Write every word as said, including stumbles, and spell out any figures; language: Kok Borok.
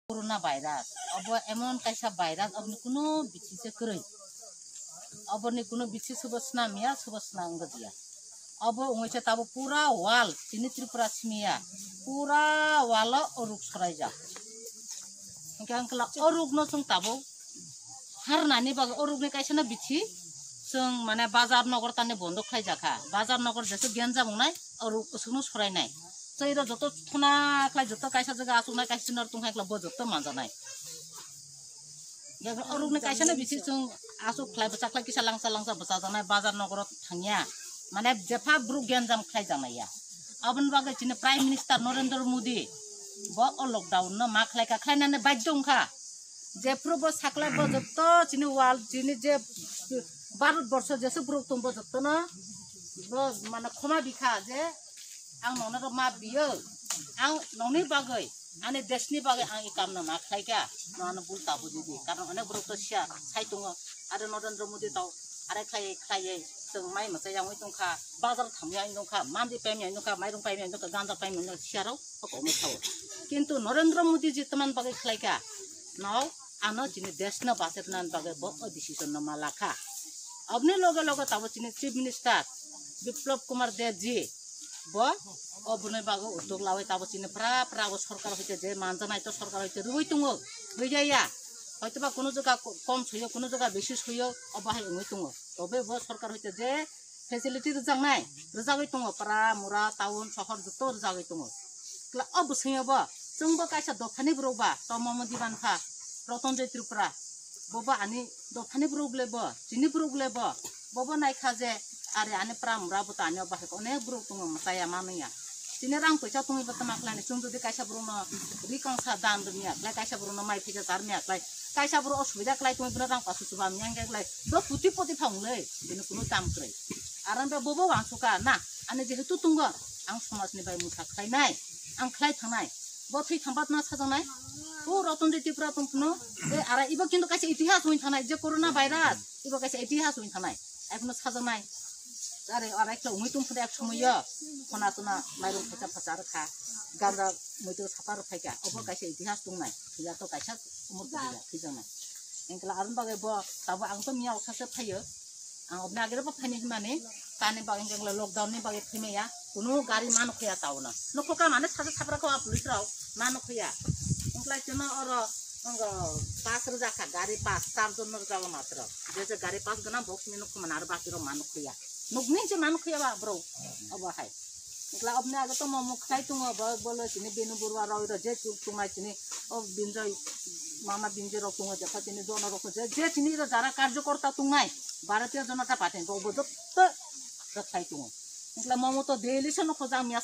Corona virus, obo emon kaisa virus, oboni kuno bithi se kwrwi. Oboni kuno bithi subo snam ya, subo snam wngya. Obo wngwi se tabo pura wall, chini Tripura simi ya, pura wall o oruk soraijak. Hingke ang kela oruk no chwng tabo harnani bagwi oruk ni kaisa no bithi chwng mane bazar nogor tani bondo khlai jakha. Bazar nogor jesu genjam wngnai oruk chwngno sorainai. Tei ro joto thuna khlai joto kaisa jaga achuknai kaisa nor tongkha kela bo joto manjanai. Oruk ni kaisa no bithi chwng asuk khlai bwchak khlai kisa langsa langsa bwchajaknai bazar nogoro thangya. Mane jepha borok genjam khlai jaknai ya. Aboni bagwi chini Prime Minister Narendra Modi bo o lockdown no ma khlai kha, khlainani badhyo wngkha. Jephuru bo sakla bo jotto chini wall chini je Bharat borsho jesu borok tong bo jotto no bo mane khoma bikha je ang nono ro ma biyo, ang nongni bagwi, ani deshni bagwi ang i kamno ma khlai kha, nono bul ta buji di. Karon onek borok to siya sai tongo, are Narendra Modi tau, are khlai khlai chwng mai mwchai yangwi tongkha, bazar thamya wng tongkha, mandi paimya wng tongkha, mairung paimya wng tongkha, ganja paimya wng tongkha, siya rok kok wngwi thawo. Kintu Narendra Modi ji tamani bagwi khlai kha, no ano chini deshno bachepnani bagwi bo o decision no ma lakha. Aboni loge loge tabo chini Chief Minister Biplab Kumar Deb ji bo oboni bagwi uddog lawi tabo chini pra pra bo sorkar hoite je manjanai to sorkar hoite rwui tongo, rwjaya. Hoitoba kuno jaga ko-, kom soyo, kuno jaga besi soyo, obo hai wngwi tongo. Tobe bo sorkar hoite je facility rwjaknai, rwjagwi tongo, pra, mura, town, sohor joto rwjagwi tongo. Kla o bwswingo bo, chwngbo kaisa dophani borok ba, Tomo Modi bankha, Rotonjoy Tripura, bobo ani dophani borok le bo, chini borok le bo, bobo naikha je, are ani pra mura bo to ani obo hai onek borok tongo mwchaya manwi ya. Chini rang poisa tongwi bo tama khlaini, chwng jodi kaisa borokno ri kangsa dan rwmya khlai, kaisa borokno mai phaisa charwmya khlai, kaisa borok osubida khlai tongwi bono rang pasu chuba mya hwnkhe khlai, bo puti puti phang le, bini kunu dam kwrwi. Aro hwnkhe bobo uansukha na, ani jehetu tongo, ang somajni bai mungsa khlainai, ang khlai thangnai, bo thwi thangbat ma sajaknai, o Rotonjoy Tripura tong phano, e ara ibo kintu kaisa itihas hwnwi thangnai, je corona virus, ibo kaisa itihas hwnwi thangnai, ai phano sajaknai. Are arai khe wngwi tong phuru ek somoyo khona tona mairung phacha phacha rwkha, ganja muitu sapa rwkhaikha, obo kaisa itihas tongnai, ya to kaisa umur thwijaknai. Engkla aroni bagwi bo tabo ang to miya okha se phaio, ang obni agere bo phaini hwnmani, tani bagwi engkla lockdown ni bagwi phaimaya, kunu gari mano khoya taono, nokho ka mane sasa sapra kho a police rok mano khoya, engkla chwngno oro. Ongo pass rwjak kha, gari pass, char jon no rwjago matro. Je je gari pass gwnang bo simi nukho mano, aro baki rok ma nukho ya. Nukni je ma nukho ya ba bro. Obo hai. Ikla obni age to mo muk khai tongo bo, bolo sini bini burwa rok ro je chuk tongnai sini. O binjoi mama binjoi rok tongo je kha sini jono rok je, je sini ro jara karjokorta tongnai. Bharatiya Janata Party bo bo jotto rok khai tongo. Ikla mo mo to daily se nukho jang miya